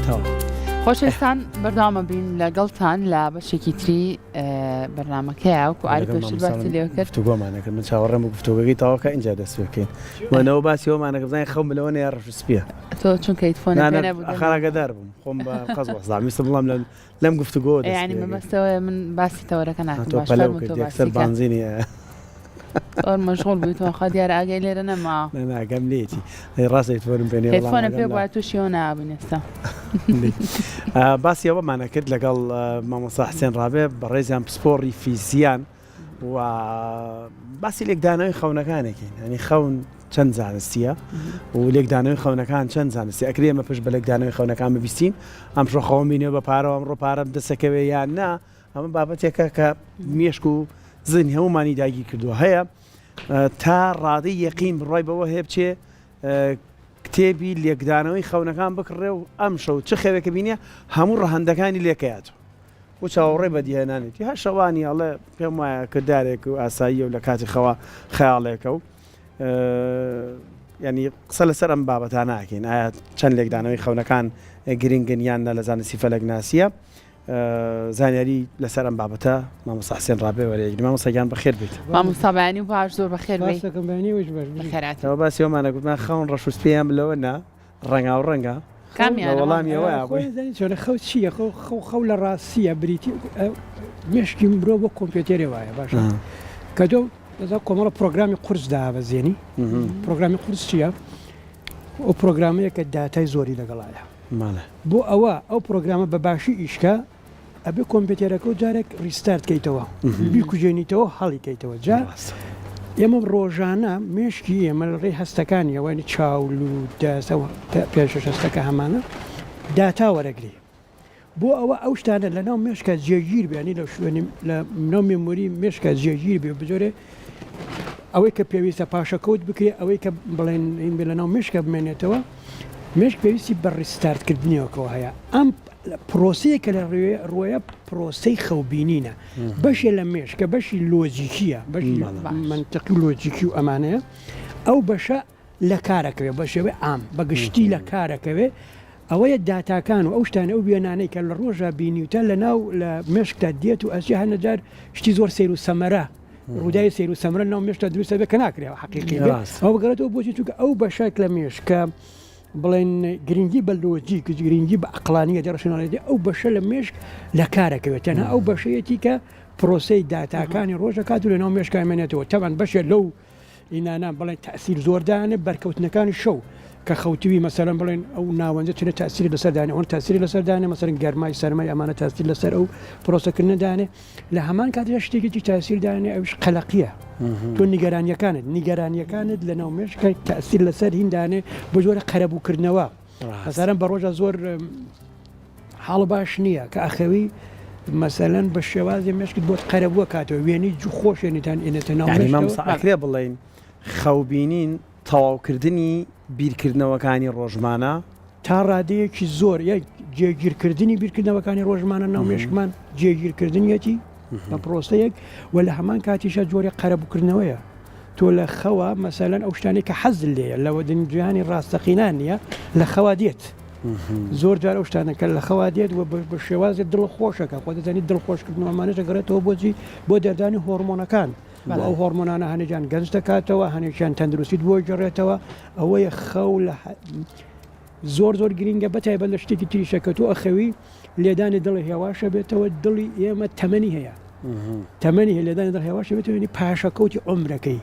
تەواو. خۆشەویستان بەردەوامە بین لەگەڵتان لە بەشێکی تری بەرنامەکەیا وەکو ئاری لەگەڵ پێشتر مامۆستا باسی لێ کرد گفتوگۆمان ئەکرد من چاوەڕێم بوو گفتوگۆکەی تەواو کە ئینجا دەست پێ بکەین وەنەوە باسی ئەوەمان ئەکرد بزانین خەوم لەوە نەیە ڕەش و سپییە تۆ چونکە هیتفۆنت نا پێ نا نەبوو ئاخر ئاگادار بووم خۆم بە قەز وەستام ویستم بڵام لە لەم گفتوگۆوە دەست یانی پێ ئەکەین مەبەستەوەیە من باسی تەوەرەکە ها ناکەم تۆ باش پەلەو فەرموو کرد تۆ یەکسەر باسی کە بانزینی زۆر مەشغوڵ بووی تۆ خوا دیارە ئاگای لێرە نەما. نا نا ئاگام لێیەتی. ئەی ڕاستە هیتفۆنم پێ نیە بەڵام هێدفۆنم پێ ئاگام لە بوایە تووشی ئەوە نابووین ئێستا. باسی ئەوەمان ئەکرد لەگەڵ مامۆستا حسێن ڕابێ بەڕێزیان پسپۆڕی فیزیان و باسی لێکدانەوەی خەونەکانێکین ینی خەون چەند زانستیە و لێکدانەوەی خەونەکان چەند زانستی ئەکرێ ئێمە پشت بە لێکدانەوەی خەونەکان ببیستین ئەمشۆ خەوم بینێ بە پارەوە ئەمڕۆ پارەم دەسەکەوێ یان نا ئەمە بابەتێکە کە مێشک و زهنی هەموومانی داگیر کردووە هەیە تا ڕادەی یەقین بڕای بەوە هەیە بچێ کتێبی لێکدانەوەی خەونەکان بکڕێ و ئەم شەو چ خەوێکە بینێ هەموو ڕەهەندەکانی لێکەیاتەوە و چاوەڕێی بەدیهێنانێتی هەر شەوانی ئەڵێ پێم وایە کردارێک و ئاساییە و لە کاتی خەوا خەیاڵێکە و ینی قسە لەسەر ئەم بابەتانە ناکەین ئایا چەند لێکدانەوەی خەونەکان گرنگن یان نە لە زانستی فەلەکناسیە زانیاری لەسەر ئەم بابەتە مامۆستا حسێن ڕابێ وەرەیەگری مامۆستا گیان بەخێر بێیت. مامۆستا بەیانی و باش زۆر بەخێر بێی. سپاس دەکەم بەیانی وش باش بژی. بەخێرهاتی. ئەوە باسی ئەومان گوتمان خەون ڕەش و سپیە یان لەوە نا ڕەنگاو ڕەنگە لە کامیانە وەڵامی مامۆستا؟ ئەوەیا خۆی بووین. زانی چۆنە خەو چییە خەو خەو خەو لە ڕاستیە بریتی مێشکی مرۆ وەک کۆمپیوتێرێ وایە باشە کە تۆ لەسەر کۆمەڵە پرۆگرامی قورس دابەزێنی پرۆگرامی قورس چییە ئەو پرۆگرامەیە کە داتای زۆری لەگەڵایە بۆ ئەوە ئەو پرۆگرامە بە باشی ئیشکا ئەبێ کۆمپیوتێرەکە و جارێک restart کەیتەوە بیکوژێنیتەوە هەڵی کەیتەوە جا ئێمە ڕۆژانە مێشکی ئێمە لە ڕێی هەستەکانی ئەوانی چاو لوت دەستەوە پێش هەستەکە هەمانە داتا وەرەگری بۆ ئەوە ئەو شتانە لە ناو مێشکا جێگیر بێ یانی لە شوێنی لە ناو memory مێشکا جێگیر بێ بجۆرێ ئەوەی کە پێویستە پاشەکەوت بکرێ ئەوەی کە بڵێن این بێ لە ناو مێشکە بمێنێتەوە مێشک پێویستی بە restart کردنیەکەوە هەیە ئەم پرۆسەیە کە لە ڕۆیە پرۆسەی خەوبینینە بەشێ لە مێشک کە بەشی لۆجیکیە بەشی مەنتقی و لۆجیکی و ئەمانەیە ئەو بەشە لە کارەکەوێ بە شێوەی عام بە گشتی لە کارەکەوێ ئەوەیە داتاکان و ئەو شتانە ئەو وێنانەی کە لە ڕۆژا بینیوتە لە ناو لە مێشکتا دێت و ئەچێ هەنە جار شتی زۆر سەیر و سەمەرە ڕووداوی سەیر و سەمەرە ناو مێشکتا دروست دەبێت کە ناکرێ حەقیقی بێ ڕاستە. ئەوە بگەڕێتەوە بۆچی چونکە ئەو بەشێک لە مێشک کە بڵێن گرنگی بە لۆجیک گرنگی بە عەقڵانیەت ڕەشناڵێتی ئەو بەشە لە مێشک لە کارەکەوێت تەنها ئەو بەشەیەتی کە پرۆسەی داتاکانی ڕۆژەکات و لە ناو مێشکا مێنێتەوە تەبعەن بەشێ لەو ئینانە بڵێن تەئسیر زۆر دانێ بەرکەوتنەکانی شەو کە خەوتوی مەسەلەن بڵێن ئەو ناوەندە چنە تەئسیری لەسەر دانێ ئەوەن تەئسیری لەسەر دانێ مەسەلەن گەرمای سەرمای ئەمانە تەئسیر لەسەر ئەو پرۆسەکردنە دانێ لە هەمان کاتیش شتێکی تر تەئسیر دانێ ئەویش قەلەقیە تۆ نیگەرانیەکانت نیگەرانیەکانت لە ناو مێشک تەئسیر لەسەر هین دانێ بۆ جۆرە قەرەبووکردنەوە مەسەلەن بە ڕۆژە زۆر حاڵ باش نییە کە ئەخەوی مەسەلەن بە شێوازی مێشکت بۆت قەرەبووە کاتەوە وێنەی جو خۆشێنیتان ئێنێتە ناو یعنی مێشکەوە. مامۆستا ئەکرێ بڵێین خەوبینین تەواوکردنی بیرکردنەوەکانی ڕۆژمانە؟ تا ڕادەیەکی زۆر یەک جێگیرکردنی بیرکردنەوەکانی ڕۆژمانە ناو مێشکمان جێگیرکردنیەتی بە پرۆسەیەک و لە هەمان کاتیشا جۆرێک قەرەبووکردنەوەیە تۆ لە خەوا مەسەلەن ئەو شتانەی کە حەزت لێیە لە جیهانی ڕاستەقینە نییە لە خەوا دێت زۆر جار ئەو شتانە کە لە خەوا دێت و بە شێوازی دڵ خۆشەکە خۆ دەزانی دڵ خۆشکردن و ئەمانەش دەگەڕێتەوە بۆچی بۆ دەردانی هۆرمۆنەکان و ئەو هۆرمۆنانە هەنێکیان گەنج دەکاتەوە هەنێکیان تەندروستیت بۆ گەڕێتەوە ئەوەیە خەو لە زۆر زۆر گرینگە بەتایبەت لە شتێکی تریشە کە تۆ ئەخەوی لێدانی دڵ هێواشە بێتەوە دڵی ئێمە تەمەنی هەیە تەمەنی هەیە لێدانی دڵ هێواشە بێتەوە یعنی پاشەکەوتی عمرەکەی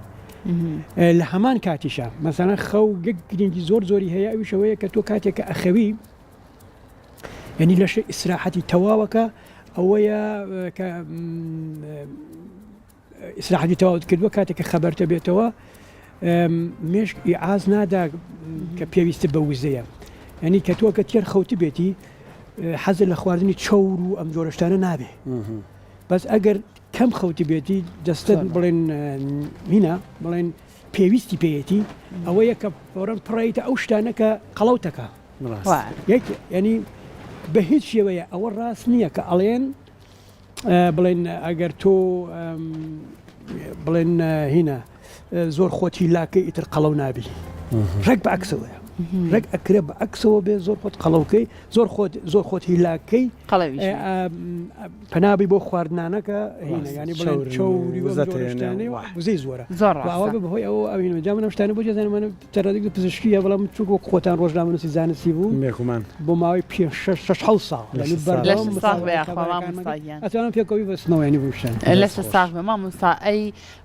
لە هەمان کاتیشە مەسەلەن خەو یەک گرنگی زۆر زۆری هەیە ئەویش ئەوەیە کە تۆ کاتێک کە ئەخەوی یعنی لەشە ئیسراحەتی تەواوەکە ئەوەیە کە ئیسراحەتی تەواوت کردووە کاتێک کە خەبەرتە بێتەوە مێشک ئیعاز نادا کە پێویستە بە وزەیە یعنی کە تۆ کە تێر خەوت بێتی حەزە لە خواردنی چەور و ئەم جۆرە شتانە نابێ بەس ئەگەر کەم خەوتی بێتی دەستت بڵێن هینا بڵێن پێویستی پێیەتی ئەوەیە کە فۆرەن پڕیتە ئەو شتانە کە قەڵەوتەکە یەک ینی بە هیچ شێوەیە ئەوە ڕاست نییە کە ئەڵێن بڵێن ئەگەر تۆ بڵێن هینە زۆر خۆتی لاکەی ئیتر قەڵەو نابی ڕێک بە عەکسەوەیە. ڕێک ئەکرێ بە عەکسەوە بێ زۆر خۆت قەڵەوکەی زۆر خۆت زۆر خۆت هیلاکەی قەڵەویش بی. پەنابی بۆ خواردنانەکە هینە ڕاستە یانی بڵێن چەورن و چەوری و ئەم وزەت جۆرە هێنێ شتانەی واه. وزەی زۆرە زۆر و ئەوە ڕاستە. بە هۆی ئەوە ئەوینە جا من ئەم شتانە بۆ جێزانم من تەرەدێک پزیشکیە بەڵام چونکە وەک خۆتان ڕۆژنامەنووسی زانستی بووم بێگومان. بۆ ماوەی پێ شەش شەش حەوت ساڵ لەشت یانی ساغ بێ. بەردەوام لەشت ساغ بێ متابعەی یاخوا خەبەرەکانمەکە مامۆستا گیان. ئەتوانم پێکەوە بیبەستمەوە یانی بەم شتانە. دەست لەشت خۆش. ساغ بێ مامۆستا ئەی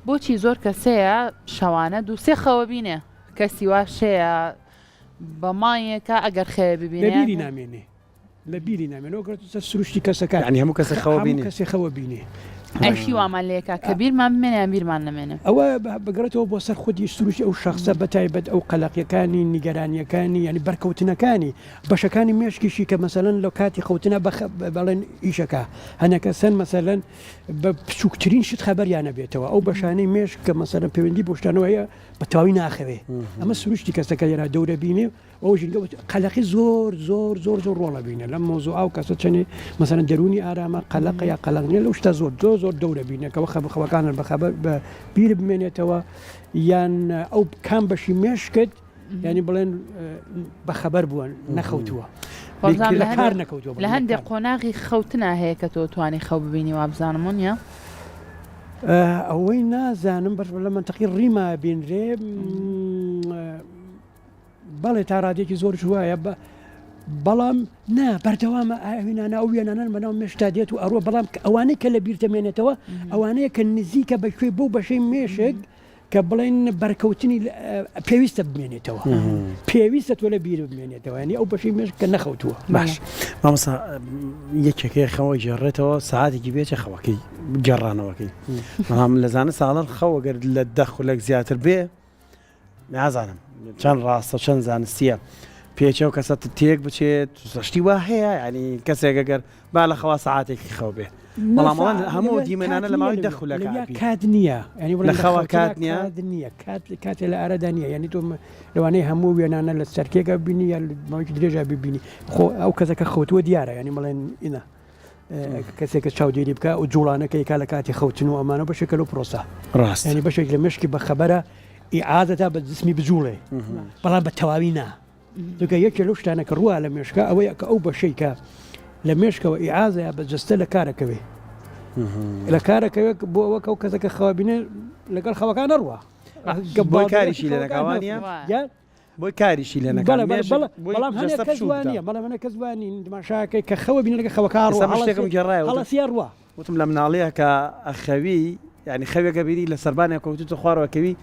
بۆچی زۆر کەس هەیە شەوانە دوو سێ خەوە بینێ کەسی واش هەیە بە مانگێکە ئەگەر خەوێ لە ببینێ بیری نامێنێ لە بیری نامێنێ وەک سەر سروشتی کەسەکان یعنی هەموو کەسێک خەوە هەموو بینێ کەسێ خەوە بینێ ئەی چی وامان لێکا کە بیرمان بمێنێ یان بیرمان نەمێنێ؟ ئەوە بگەڕێتەوە بۆ سەر خودی سروشتی ئەو شەخسە بە تایبەت ئەو قەلەقیەکانی نیگەرانیەکانی یعنی بەرکەوتنەکانی بەشەکانی مێشکیشی کە مەسەلەن لە کاتی خەوتنە بەڵێن ئیشەکە هەنەکە سەن مەسەلەن بە بچووکترین شت خەبەریان نەبێتەوە ئەو بەشانەی مێشک کە مەسەلەن پەیوەندی بۆ شتانەوە هەیە بە تەواوی ناخەوێ ئەمە سروشتی کەسەکە لێرا دەورە بینێ ئەو ژینگە قەلەقی زۆر زۆر زۆر زۆر ڕۆڵە بینە لەم مۆزوع ئەو کەسە چەنێ مەسەلەن دەروونی ئارامە قەلەقە یا قەلەق نییە لەو شتە زۆر زۆر زۆر دەورە بینەکەەوە خە خەوەکانن بە خەبەر بە بیر بمێنێتەوە یان ئەو کام بەشی مێشکت ینی بڵێن بەخەبەر بووە نەخەوتووە کار نەکەوتووە لە هەندێک قۆناغی خەوتنا هەیە کە تۆ توانی خەو ببینی وابزانم نیە ئەوەی نازانم بەس لە منتەقی ڕیما بینرێ بەڵێ تا ڕادێکی زۆر وایە بە بەڵام نا بەردەوامە ئاوینانە ئەو وێنانەن بەناو مێشتا دێت و ئەڕۆ بەڵام ئەوانەی کە لە بیرتەمێنێتەوە ئەوانەیە کە نزیکە بەکوێ بۆ بەشەی مێشک کە بڵێن بەرکەوتنی پێویستە بمێنێتەوە پێویستە تۆ لە بیر بمێنێتەوە ینی ئەو بەشی مێشک کە نەخەوتووە باش مامۆستا یەکێکەیە خەوە گێڕێتەوە ساعتێکی بێچە خەوەکەی گێڕانەوەکەی بەڵام لە زانست ساڵن خەوە گەر لە دە خولەک زیاتر بێ نازانم چەند ڕاستە چەند زانستیە پێچە و کەسە تێک بچێت شتی وا هەیە ینی کەسێک گەر با لە خەوا سەعاتێکی خەو بێ بەڵام ئەوان هەموو دیمەنانە لە ماوەی دە خولەکە ئەبینن. کات نییە یانی بڵێن لە خەوا کات نییە؟ کات نییە کات کاتێ لە ئارادا نییە یانی تۆ لەوانەیە هەموو وێنانە لە سەرکێکە ببینی یا ماوەیەکی درێژە ببینی خۆ ئەو کەسەکە خەوتووە دیارە یانی بڵێن ئینا کەسێکە چاودێری بکە و جوڵانەکەی کا لە کاتی خەوتن و ئەمانە بەشێکە لەو پرۆسە ڕاست یانی بەشێک لە مشکی بە خەبەرە ئیعادەتا بە جسمی بجوڵێ بەڵام بە تەواوی نا چونکە یەکێ لەو شتانە کە ڕووا لە مێشکە ئەوەیە کە ئەو بەشەی کە لە مێشکەوە ئیعازەیە بە جەستە لە کارەکەوێ لە کارەکەوێت بۆ ئەوە کە ئەو کەسەکە خەوە بینێ لەگەڵ خەوەکان نەڕوە بۆی کاریشی لێ نەکا وانییە؟ بۆی کاریشی لێ نەکا بەڵام هەنێک کەس وانییە بەڵام هەنێک کەس وانین تماشاکەی کە خەوە بینە لەگە خەوەکان ڕوە شتێکم گێڕایەوە هەڵەسیە ڕوە وتم لە مناڵیە کە ئەخەوی یانی خەوێکە بیری لە سەربانێک کەوتوتە خوارەوە کەوی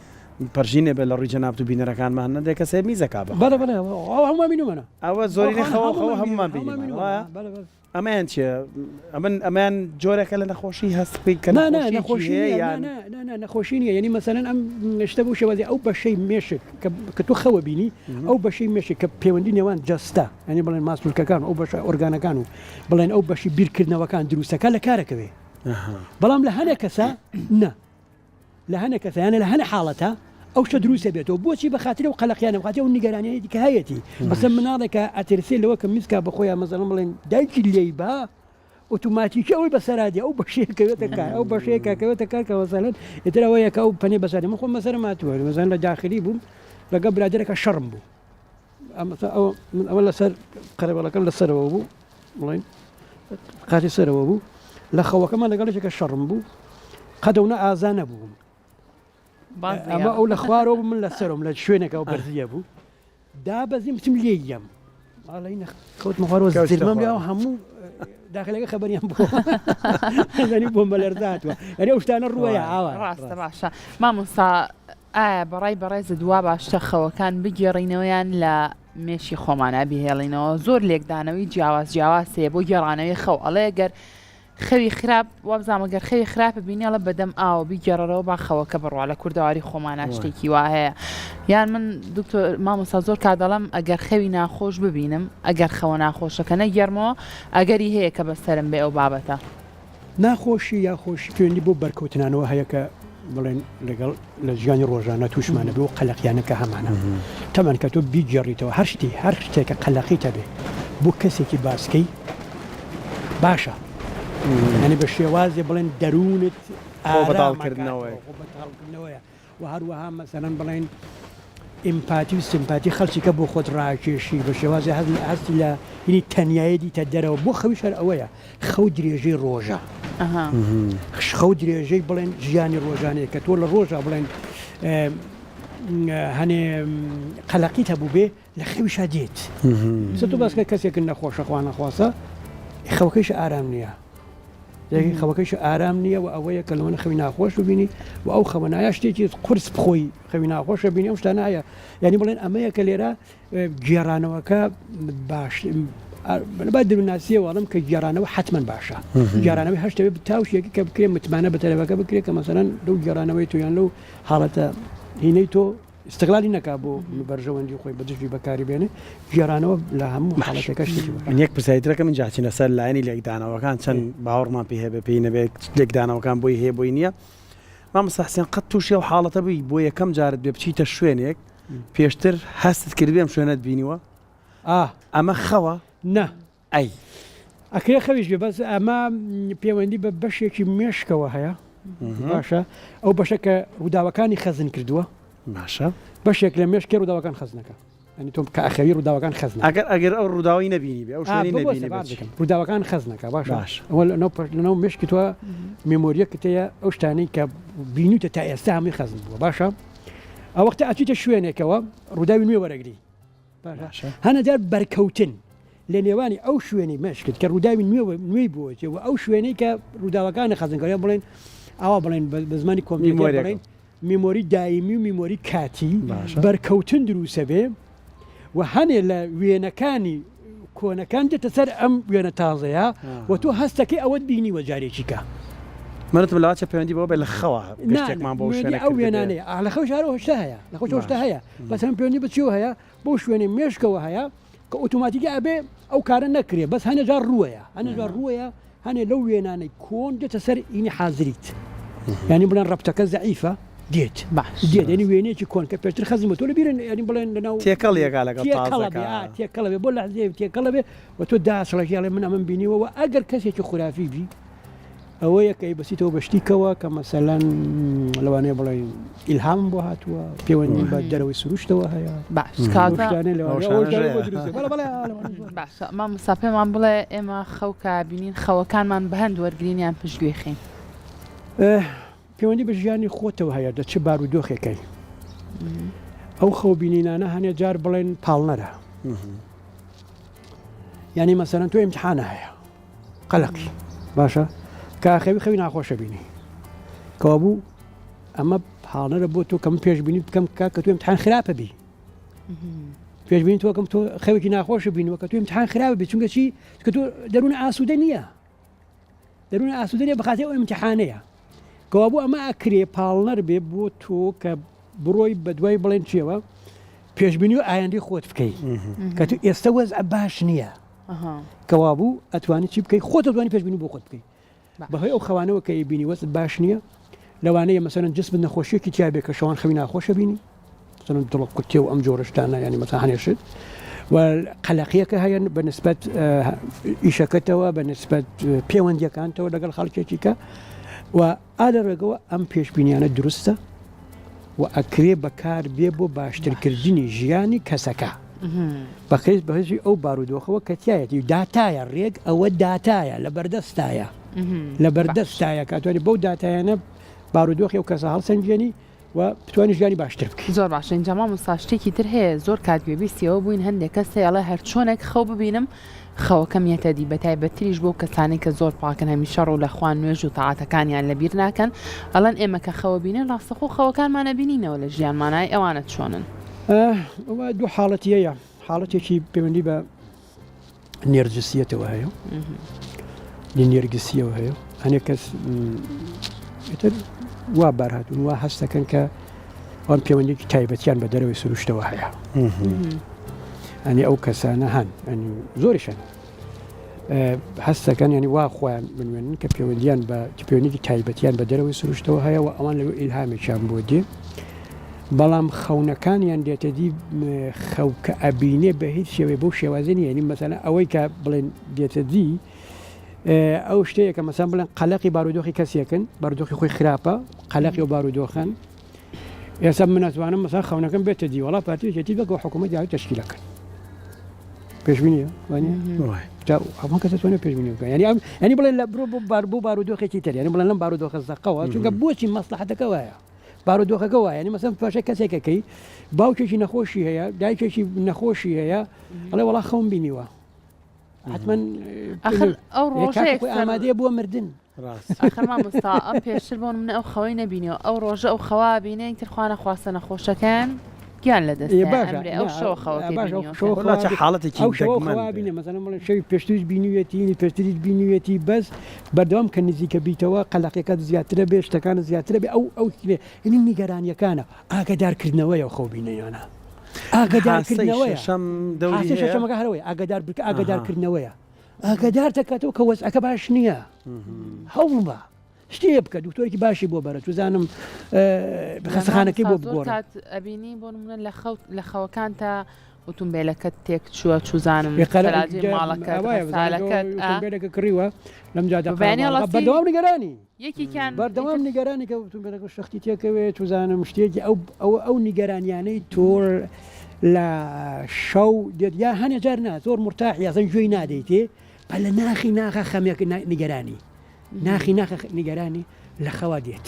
پەرژینێ بێ لە ڕووی جەنابت و بینەرەکانمان نەدێ کەسێ میزەکا بە بەڵێ بەڵێ ئەو هەموومان بینیومانە ئەوە زۆرینەی خەوە خەوە هەموومان بینیمان وایە ئەمەیان چیە ئەمن ئەمەیان جۆرێکە لە نەخۆشی هەست بکەی کە نا نا نەخۆشیەکی نەخۆشی هەیە نییە نا یان نا نا نا نەخۆشی نییە یعنی مەسەلەن ئەم شتە بەو شێوازی ئەو بەشەی مێشک کە کە تۆ خەوە بینی ئەو بەشەی مێشک کە پەیوەندی نێوان جەستە یعنی بڵێن ماسولکەکان و ئەو بەشە ئۆرگانەکان و بڵێن ئەو بەشی بیرکردنەوەکان دروستەکە لە کارەکەوێ بەڵام لە هەنێک کەسە نا لە هەنێک کەسە یانە لە هەنێ حاڵەتە ئەو شتە دروستە بێتەوە بۆچی بە خاتری ئەو قەلەقیانە بە خاتری ئەو نیگەرانیانەی کە هەیەتی مەسەلەن مناڵێکە ئەترسێ لەوە کە میزکا بە خۆیان مەسەلەن بڵێن دایکی لێی با ئۆتۆماتیکی ئەوەی بەسەرا دێ ئەو بەشەیە کەوێتە کار ئەو بەشەیە کە کەوێتە کار کە مەسەلەن ئیتر ئەوەیە کە ئەو پەنێ بەسەر من خۆم مەسەرم هاتووە مەسەلەن لە داخلی بووم لەگەڵ برادەرەکە شەڕم بوو ئەوە من ئەوە لەسەر قەرەبەڵەکەم لەسەرەوە بوو بڵین قاتی سەرەوە بوو لە خەوەکەمان لەگەڵ یەکێکە شەڕم بوو قەدەونە ئازا نەبووم ئەمە ئەو لە خوارەوە بوو من لە سەرم لە شوێنێکەوە بەرزیە بوو دابەزیم بچم لێی یەم ئاڵی کەوتمە خوارەوە زرمەم لێ هەموو داخلەکە خەبەریان بوو زانی بۆم بەلەرزە هاتووە یعنی ئەو شتانە ڕووەیە ئاوا ڕاستە باشە مامۆستا ئایا بەڕای بەڕێزت وا باشتە خەوەکان بگێڕینەوە یان لە مێشی خۆمانا بیهێڵینەوە؟ زۆر لێکدانەوەی جیاواز جیاواز هەیە بۆ گێڕانەوەی خەو ئەڵێ گەر خەوی خراپ وابزانم گەر خەوی خراپ بینی ئەڵێ بەدەم ئاوە بیگێڕەرەوە با خەوەکە بڕوا لە کوردەواری خۆمانا شتێکی وا هەیە یان من دکتۆر مامۆستا زۆر کات دەڵێم ئەگەر خەوی ناخۆش ببینم ئەگەر خەوە ناخۆشەکە نەگێڕمەوە ئەگەری هەیە کە بەسەرم بێ ئەو بابەتە. ناخۆشی یا خۆشی پەیوەندی بەو بەرکەوتنانەوە هەیە کە بڵێن لەگەڵ لە ژیانی ڕۆژانە تووشمانە بێ و قەلەقیانە کە هەمانە تەمان کە تۆ بیگێڕیتەوە هەر شتی هەر شتێکە قەلەقیت هەبێ بۆ کەسێکی باسکەی باشە یعنی بە شێوازێ بڵێن دەروونت خۆ بەتاڵکردنەوەیە. خۆ بەتاڵکردنەوەیە و هەروەها مەسەلەن بڵێن. ئیمپاتی و سیمپاتی خەڵکیکە بۆ خۆت ڕاکێشی بە شێوازی هەست لە هەستی لە هینی تەنیایی دیتە دەرەوە بۆ خەویش هەر ئەوەیە خەو درێژەی ڕۆژە خەو درێژەی بڵێن ژیانی ڕۆژانەیە کە تۆ لە ڕۆژە بڵێن هەنێ قەلەقیت هەبوو بێ لە خەویشا دێت سە تۆ باسکە کەسێکن نەخۆشە خوا نەخواستە خەوەکەیش ئارام نییە خەوەکەیش ئارام نییە و ئەوەیە کە لەوەنە خەوی ناخۆش ببینی و ئەو خەوەنایە شتێکی قرس بخۆی خەوی ناخۆشە بینی ئەو شتانە هەیە یعنی بڵێن ئەمەیە کە لێرە گێڕانەوەکە باش با دروناسیەوە ئەڵم کە گێڕانەوە حتمما باشە گێڕانەوەی هەشتەوێ تاوشێکی کە بکرێ متمانە بە تەلەبەکە بکرێت کە مەسەرەن لەو گێڕانەوەی تویان لەو حاڵەتە هینەی تۆ ئیستغلالی نەکا بۆ بەرژەوەندی خۆی بە دژی بەکاری بێنێ گێڕانەوە لە هەموو حاڵەتێکە شتێکی باشە. من یەک پرسیاری ترەکەم ئینجا ئەچینە سەر لایەنی لێکدانەوەکان چەند باوەڕمان پێی هەبێ پێی نەبێ لێکدانەوەکان بۆی هەیە بۆی نییە مامۆستا حسێن قەت تووشی ئەو حاڵەتە بووی بۆ یەکەم جارت بێ بچیتە شوێنێک پێشتر هەستت کردبێ ئەم شوێنەت بینیوە ئا ئەمە خەوە؟ نا. ئەی. ئەکرێ خەویش بێ بەس ئەمە پەیوەندی بە بەشێکی مێشکەوە هەیە باشە ئەو بەشە کە ڕووداوەکانی خەزن کردووە باشە بەشێک لە مێشکی ڕووداوەکان خەزنەکە ئەنی تۆ کە ئەخەوی ڕووداوەکان خەزنە ئەگەر ئەگەر ئەو ڕووداوی نەبینی بێ ئەو شوێنی نەبینی بێ چی؟ ڕووداوەکان خەزنەکە باشە باشە ئەوە لەناو لەناو مێشکی تۆ مێمۆریەکت هەیە ئەو شتانەی کە بینیوتە تا ئێستا هەمووی خەزن بووە باشە ئەو وەختە ئەچیتە شوێنێکەوە ڕووداوی نوێ وەرەگری باشە هەنە جار بەرکەوتن لە نێوانی ئەو شوێنەی مێشکت کە ڕووداوی نوێ نوێی بۆچێ و ئەو شوێنەی کە ڕووداوەکانی خەزنکەوە بڵێن ئاوا بڵێن بە زمانی کۆمپیوتەر بڵێن میمۆری دایمی و میمۆری کاتی بەرکەوتن دروسە بێ و هەنێ لە وێنەکانی کۆنەکان دێتە سەر ئەم وێنە تازەیە و تۆ هەستەکەی ئەوەت بینیوە جارێکی کە. منتم لەوە پەیوەندی بەوە بێ لە خەوە گەشتێکمان بۆ شوێنە ئەو وێنانەیە لە خەوش هەر شتە هەیە لە خەوش شتە هەیە بەس هەم پەیوەندی بە چیەوە هەیە بەو شوێنەی مێشکەوە هەیە کە ئۆتۆماتیکی ئەبێ ئەو کارە نەکرێ بەس هەنێ جار ڕووەیە هەنێ جار ڕووەیە هەنێ لەو وێنانەی کۆن دێتە سەر ئینی حازریت یعنی بڵێن ڕەبتەکە زەعیفە دێت باش دێت یعنی وێنەیەکی کۆن کە پێشتر خەزم بۆ تۆ لەبیرن یعنی بڵێن لەناو تێکەڵ یەکا لەگەڵ تێکەڵە بێ تازەکە ئا تێکەڵە بێ بۆ لەحزەیە تێکەڵە بێ و تۆ داچڵەکی ئەڵێ من ئەمەم بینیوە و ئەگەر کەسێکی خورافی بی ئەوەیە کە ئەیبەستیتەوە بە شتیکەوە کە مەسەلەن لەوانەیە بڵێین ئیلهامم بۆ هاتووە، پەیوەندیم بە دەرەوەی سروشتەوە هەیە. باش کاکە. باشە مامۆستا پێمان بڵێ ئێمە خەو کە بینین خەوەکانمان بە هەند وەرگرین یان پشتگوێ خەین؟ پەیوەندی بە ژیانی خۆتەوە هەیە لە چ بارودۆخێکەی ئەو خەو بینینانە هەنێ جار بڵێن پاڵنەرە یعنی مەسەرەن تۆ ئیمتحانە هەیە قەلەقی باشە کە ئاخەوی خەوی ناخۆشە بینی کەوابوو ئەمە پاڵنەرە بۆ تۆ کە من پێشبینی بکەم کە کە تۆ امتحان خراپە بی پێشبینی تۆکەم تۆ خەوێکی ناخۆشە بینەوە کە تۆ امتحان خراپە بی چونکە چی کە تۆ دەروون ئاسوودە نییە دەروون ئاسوودە نییە بەخاتی ئەو امتحانەیە کەوابوو ئەمە ئەکرێ پاڵنەر بێ بۆ تۆ کە بڕۆی بەدوای بڵێن چیەوە پێشبینی و ئایندەی خۆت بکەی کە تو ئێستا وەزع باش نییە کەوابوو ئەتوانی چی بکەی خۆت ئەتوانی پێشبینی بۆ خۆت بکەی بەهۆی ئەو خەوانەوە کە ئەیبینی وەزعت باش نییە لەوانەیە مەسەلەن جسمت نەخۆشیەکی تیا بێ کە شەوان خەوی ناخۆشە بینی مەسەلەن دڵە قوتێ و ئەم جۆرە شتانە یانی مەسەلەن هەنێ شت و قەلەقیەکە هەیە بە نسبەت ئیشەکەتەوە بە نسبەت پەیوەندیەکانتەوە لەگەڵ خەڵکێکی کە و ئا لە ڕێگەوە ئەم پێشبینیانە دروستە و ئەکرێ بەکار بێ بۆ باشترکردنی ژیانی کەسەکە بەخێز بەهێزی ئەو بارودۆخەوە کە تایەتی و داتایە ڕێک ئەوە داتایە لە بەردەستایە لە بەردەستایە کاتوانی بەو داتایانە بارودۆخی ئەو کەسە هەڵسەنگێنی و بتوانی ژیانی باشتر بکەی. زۆر باشە ئینجا مامۆستا شتێکی تر هەیە زۆر کات گوێبیستی ئەوە بووین هەندێک کەس هەیە ئەڵێ هەرچۆنێک خەو ببینم خەوەکەم یەتە دی بەتایبەتتریش بۆ کەسانی کە زۆر پاکن هەمیشە ڕوو لە خوان نوێژ و تاعەتەکانیان لەبیر ناکەن ئەڵێن ئێمە کە خەوە بینین ڕاستەخۆ خەوەکانمان ئەبینینەوە لە ژیانمانا ئەی ئەوانە چۆنن؟ ئەوە دوو حاڵەتی هەیە حاڵەتێکی پەیوەندی بە نێرجسیەتەوە هەیە لە نێرگسیەوە هەیە هەنێک کەس ئیتر وا بارهاتون وا هەستەکەن کە ئەوان پەیوەندێکی تایبەتیان بە دەرەوەی سروشتەوە هەیە ئەنی ئەو کەسانە هەن ئەنی زۆریشن هەستەکەن ینی وا خۆیان بنوێنن کە پەیوەندیان بە پەیوەندێکی تایبەتیان بە دەرەوەی سروشتەوە هەیە و ئەوان لەوێ ئیلهامێکیان بۆ دێ بەڵام خەونەکانیان دێتە دی خەو کە ئەبینێ بە هیچ شێوەی بەو شێوازە نییە یعنی مەسەلەن ئەوەی کە بڵێن دێتە دی ئەو شتەیە کە مەسەن بڵێن قەلەقی بارودۆخی کەسێکن بارودۆخی خۆی خراپە قەلەقی و بارودۆخن. ئێستا من ئەتوانم مەسا خەونەکەم بێتە دی وەڵا پارتی یەکێتی بەگەوە حکوومەت یاوی تەشکیلەکەن پێشبینیە وانە هەموو کەس دەتوانێت پێشبینی بکە یعنی ئەم یعنی بڵێن لە برۆ بۆ بار بۆ بارودۆخێکی تر یعنی بڵێن لەم بارودۆخە زەقەوە چونکە بۆچی مەسلحەتەکە وایە بارودۆخەکە وایە یعنی مەسەن پاشە کەسێکەکەی باوکێکی نەخۆشی هەیە دایکێکی نەخۆشی هەیە ئەڵێ وەڵا خەوم بینیوە حتمما ئەخر ئەو ڕۆژەیە ئامادەیە بۆ مردن ئاخر مامۆستا ئەم پێشتر بۆ منە ئەو خەوەی نەبینیەوە ئەو ڕۆژە ئەو خەوا بینێ ئیتر خوا نەخواستە نەخۆشەکەیان گیان لە دەست ئەمرێ ئەو شەوە خەوەکەی بینیوە چ حاڵەتێکی ئەو شەوە خەوا بینێ مەسەلەن بڵێن شەوی پێشتریش بینیوێتی پێشتریش بینیوێتی بەس بەردەوام کە نزیکە بیتەوە قەلەقیەکەت زیاترە بێ شتەکانت زیاترە بێ ئەو ئەو یعنی نیگەرانیەکانە ئاگەدارکردنەوەیە خەو بینیانە ئاگەدارکردنەوەیە شەشەم دەوری هەیە شەشەمەکە هەرەوەی ئاگەدار بکە ئاگەدارکردنەوەیە ئاگادار دەکاتەوە کە وەزعەکە باش نییە هەوڵ بە شتێ بکە دکتۆرێکی باشی بۆ بەرە چزانم خەسەخانەکەی بۆ بگۆڕ ئەبینی بۆ نمونە لە خەوت لە خەوەکان تا ئۆتۆمبیلەکەت تێک چووە چوزانم ماڵەکە کڕیوە لەم جادە بەردەوام نیگەرانی یەکێکیان بەردەوام نیگەرانی کە ئۆتۆمبیلەکە شەختی تێکەوێت چوزانم شتێکی ئەو ئەو ئەو نیگەرانیانەی تۆ لە شەو دێت یا هەنێ جار نا زۆر مرتاح یازن گوێی نادەیتێ بە لە ناخی ناخە خەمێک نیگەرانی ناخی ناخە نیگەرانی لە خەوا دێت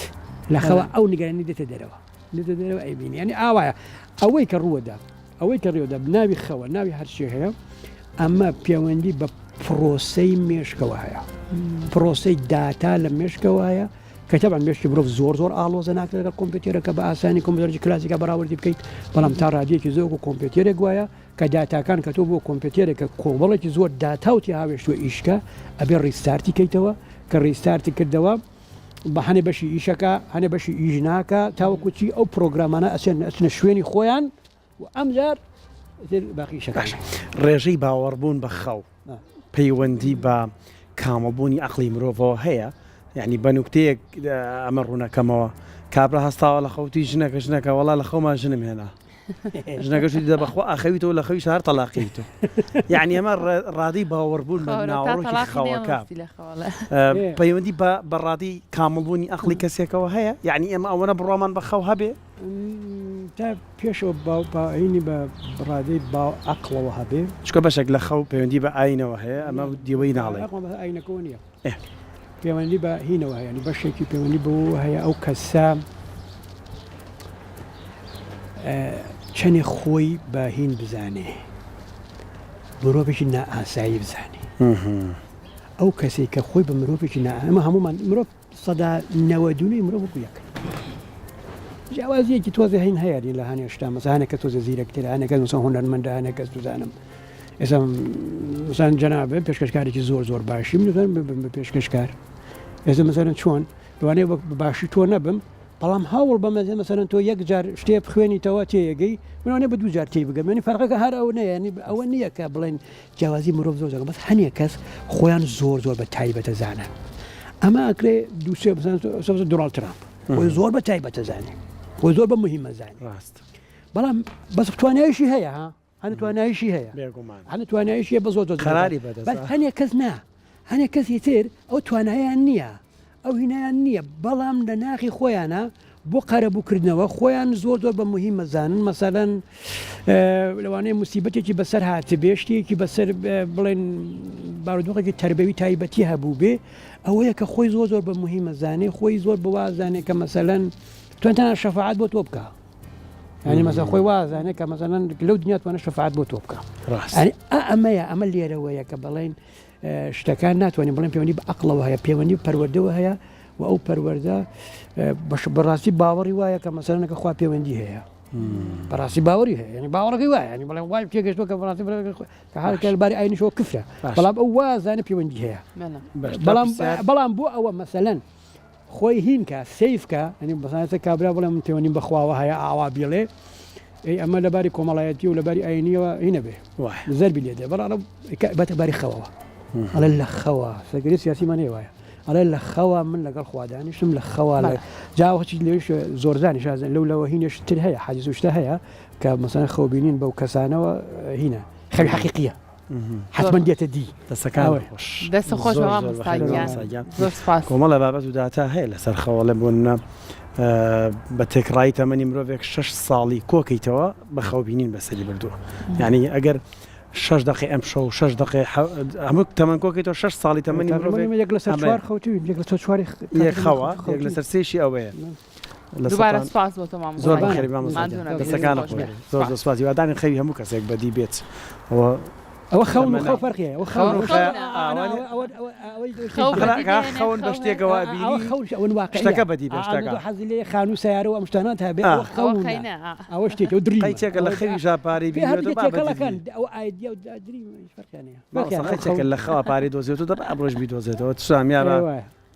لە خەوا ئەو نیگەرانی دێتە دەرەوە دێتە دەرەوە ئەیبینی یعنی ئاوایە ئەوەی کە ڕووەدا ئەوەی کە ڕێوەدا ناوی خەوە ناوی هەرچی هەیە ئەمە پەیوەندی بە پرۆسەی مێشکەوە هەیە پرۆسەی داتا لە مێشکەوە هەیە کە تەبعەن مێشکی مرۆڤ زۆر زۆر ئاڵۆزە ناکرێت لەگەڵ کۆمپیوتێرەکە بە ئاسانی کۆمپیوتەرێکی کلاسیکە بەراوردی بکەیت بەڵام تا ڕادەیەکی زۆر وەکو کۆمپیوتێرێک وایە کە داتاکان کە تۆ بۆ کۆمپیوتێرێک کە کۆمەڵێکی زۆر داتا و تێهاوێشتووە ئیشکە ئەبێ restart ی کەیتەوە کە restart ی کردەوە بە هەنێ بەشی ئیشەکە هەنێ بەشی ئیش ناکە تاوەکو چی ئەو پرۆگرامانە ئەچێن ئەچنە شوێنی خۆیان و ئەمجار ئیتر باقی ئیشەکان. باشە ڕێژەی باوەڕبوون بە خەو پەیوەندی بە کامڵبوونی عەقڵی مرۆڤەوە هەیە؟ یعنی بە نوکتەیەک ئەمە ڕوونەکەمەوە کابرا هەستاوە لە خەوتی ژنەکە ژنەکە وەڵا لە خەوما ژنم هێنا ژنەکەش وتی دە بەخوا ئاخەویتەوە لە خەویش هەر تەلاقی تۆ یعنی ئەمە ڕادەی باوەڕبوون بە ناوەڕۆکی خەوەکە پەیوەندی بە بە ڕادەی کامڵبوونی ئەقڵی کەسێکەوە هەیە یعنی ئێمە ئەوەنە بڕوامان بە خەو هەبێ تا پێشەوە ئاینی بە ڕادەی باو عەقڵەوە هەبێ. چونکە بەشێک لە خەو پەیوەندی بە ئاینەوە هەیە ئەمە دیوەی ناڵێ. بە ئاینەکەوە نییە پەیوەندی بە هینەوە هەیە ینی بەشێکی پەیوەندی بەوە هەیە ئەو کەسە چەنێ خۆی بە هین بزانێ مرۆڤێکی نائاسایی بزانێ ئەو کەسێک کە خۆی بە مرۆڤێکی نا ئەمە هەمومان مرۆڤ 99% مرۆڤ وەکو یەکن. جیاوازیەکی تۆزێ هەین هەیە لە هەنێ شتا مەسە هەنێک کە تۆزێ زیرەکترە هەنێک کەس مەسەن هونەرمەندە هەنێک کەس دوزانم ئێستا مەسەن جەنابێ پێشکەشکارێکی زۆر زۆر باشی من دەتوانم ببم بە پێشکەشکار ئێستا مەسەلەن چۆن لەوانەیە وەک باشی تۆ نەبم بەڵام هەوڵ بە مەزێ مەسەلەن تۆ یەک جار شتێ بخوێنیتەوە تێیەگەی من لەوانەیە بە دوو جار تێی بگەم یعنی فەرقەکە هەر ئەو نەیە یعنی ئەوە نییە کە بڵێن جیاوازی مرۆڤ زۆر زۆرە بەس هەنێک کەس خۆیان زۆر زۆر بە تایبەتە زانن ئەمە ئەکرێ دووسێ بزان دۆناڵد ترامپ خۆی زۆر بە تایبەتە زانێ خۆی زۆر بە مهمە زانێ ڕاست بەڵام بەس توانایشی هەیە ها هەنە توانایشی هەیە بێگومان هەنە توانایشی بە زۆر زۆر قەراری بەدەست بەس هەنێک کەس نا هەنێک کەسی تر ئەو توانایان نییە ئەو هینایان نییە بەڵام لە ناخی خۆیانا بۆ قەرەبوو کردنەوە خۆیان زۆر زۆر بە موهیم ئەزانن مەسەلەن لەوانەیە موسیبەتێکی بەسەر هاتبێ شتێکی بەسەر بڵێن بارودۆخێکی تەربەوی تایبەتی هەبوو بێ ئەوەیە کە خۆی زۆر زۆر بە موهیم ئەزانێ خۆی زۆر بوازانێ کە مەسەلەن توانتان شەفاعەت بۆ تۆ بکە یعنی مەسەلەن خۆی وازانێ کە مەسەلەن لەو دنیا توانە شەفاعەت بۆ تۆ بکە ڕاست ئەمەیە ئەمە لێرەوەیە کە بڵێن شتەکان ناتوانین بڵێن پەیوەندی بە عەقڵەوە هەیە پەیوەندی بە پەروەردەوە هەیە و ئەو پەروەردە بەش بەڕاستی باوەڕی وایە کە مەسەلەنەکە خوا پەیوەندی هەیە بەڕاستی باوەڕی هەیە ینی باوەڕەکەی وایە ینی بڵێن وای تێگەشتووە کە بەڕاستی کە هەر کە باری ئاینیشەوە کفرە بەڵام ئەو وازانە پەیوەندی هەیە بەڵام بەڵام بۆ ئەوە مەسەلەن خۆی هین کە سەیف کە یانی بەسانێتە کابرا بڵێ من پەیوەندیم بە خواوە هەیە ئاوا بیڵێ ئەی ئەمە لەباری کۆمەڵایەتی و لەباری ئاینیەوە هینە بێ زەربی لێ دێ بەڵام بەتە باری خەوەوە ئەڵێ لە خەوە سەرگری سیاسیمان هەیە وایە ئەڵێ لە خەوە من لەگەڵ خوادانیشم لە خەوا لە جاوەچی لێش زۆرزانی شازن لەو لەوە هینێش تر هەیە حەدیث و شتە هەیە کە مەسەن خەوبینین بەو کەسانەوە هینە خەوی حەقیقیە حتمما دێتە دی. دەستەکانت خۆش. دەست خۆش زۆر زۆر مامۆستا بەخێر گیان مامۆستا گیان. زۆر سپاس. کۆمەڵە بابەت و داتا هەیە لەسەر خەوەڵێ بۆ نمونە. بە تێکڕایی تەمەنی مرۆڤێک شەش ساڵی کۆکەیتەوە بە خەوبینین بەسەری بردووە یعنی ئەگەر شەش دقی ئەم شەو شەش دقی هەموو تەمەن کۆکەیتەوە شەش ساڵی تەمەنی مرۆڤێک یەک لەسەر چوار خەوتوین یەک لەسەر چواری یەک خەوە یەک لەسەر سێشی ئەوەیە دووبارە سپاس بۆ تۆ مامۆستا زۆر بەخێری مامۆستا دەستەکانت خۆش بێت زۆر زۆر سپاس هیوادارین خەوی هەموو کەسێک بەدی بێت ئەوە ئەوە خەون و خەو فەرقی هەیە ئەوە خەون و خەو خەون بە شتێکەوە ئەوە خەون ئەوە واقعیە شتەکە بەدی بێت شتەکە حەزی لێ خانوو سەیارە و ئەم شتانە تا بێ ئەوە خەونە ئەوە شتێکە و dream قەیچێکە لە خەویشا پارەی بینیوەتەوە با بەدی تێکەڵەکان ئەوە idea و dream فەرقیان هەیە قەیچێکە لە خەوا پارەی دۆزیوەتەوە دەبا ئەمڕۆش بیدۆزێتەوە چ رامیارە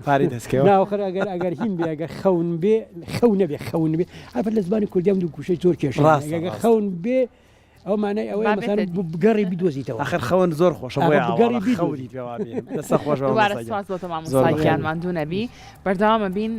پارەی دەستکەوە. نا ئاخر ئەگەر ئەگەر هین بێ ئەگەر خەون بێ خەو نەبێ خەون بێ ئەفر لە زمانی کوردی ئەم دوو گوشەی زۆر کێشە ڕاستە، ئەگەر ڕاستە. خەون بێ ئەو مانای ئەوەیە با مەسەلەن بێتە دی. بگەڕی بیدۆزیتەوە ئاخر خەون زۆر خۆشە ئاخر بۆیە بگەڕی ئاواڵە بیدۆزی. خەونی پێوا بێ دەستە خۆش بە دووبارە مامۆستا گیان. سپاس بۆ تۆ زۆر مامۆستا بەخێر گیان بێی. ماندوو نەبی بەردەوامە بین.